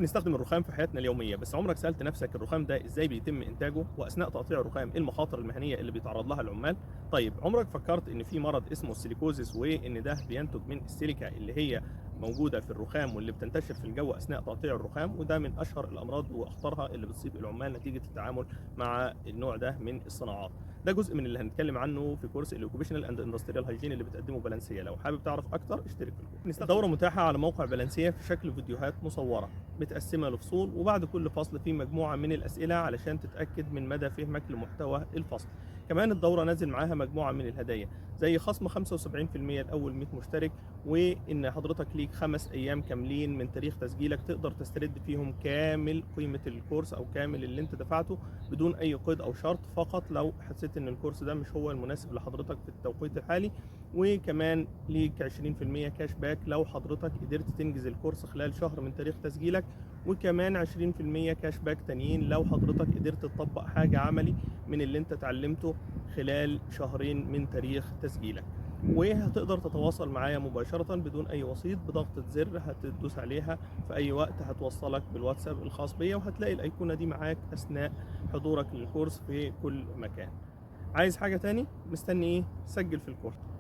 بنستخدم الرخام في حياتنا اليومية، بس عمرك سألت نفسك الرخام ده ازاي بيتم انتاجه؟ واثناء تقطيع الرخام ايه المخاطر المهنية اللي بيتعرض لها العمال؟ طيب عمرك فكرت ان في مرض اسمه ال silicosis، وان ده بينتج من السيليكا اللي هي موجودة في الرخام واللي بتنتشر في الجو اثناء تقطيع الرخام؟ وده من اشهر الامراض واخطرها اللي بتصيب العمال نتيجة التعامل مع النوع ده من الصناعات. ده جزء من اللي هنتكلم عنه في كورس ال occupational and industrial hygiene اللي بتقدمه بلانسيه. لو حابب تعرف اكتر اشترك في الكورس. الدورة متاحة على موقع بلانسيه في شكل فيديوهات مصوره متقسمه لفصول، وبعد كل فصل في مجموعة من الاسئلة علشان تتاكد من مدى فهمك لمحتوى الفصل. كمان الدورة نازل معاها مجموعة من الهدايا، زي خصم 75% لاول 100 مشترك، وان حضرتك ليك 5 ايام كاملين من تاريخ تسجيلك تقدر تسترد فيهم كامل قيمة الكورس او كامل اللي انت دفعته بدون اي قيد او شرط، فقط لو حسيت ان الكورس ده مش هو المناسب لحضرتك في التوقيت الحالي. وكمان ليك 20% cash back لو حضرتك قدرت تنجز الكورس خلال شهر من تاريخ تسجيلك، وكمان 20% cash back تانيين لو حضرتك قدرت تطبق حاجة عملي من اللي انت اتعلمته خلال شهرين من تاريخ تسجيلك. وهتقدر تتواصل معايا مباشرة بدون أي وسيط، بضغطة زر هتدوس عليها في أي وقت هتوصلك بالواتساب الخاص بيا، وهتلاقي الأيقونة دي معاك أثناء حضورك للكورس في كل مكان. عايز حاجة تاني؟ مستني إيه؟ سجل في الكورس.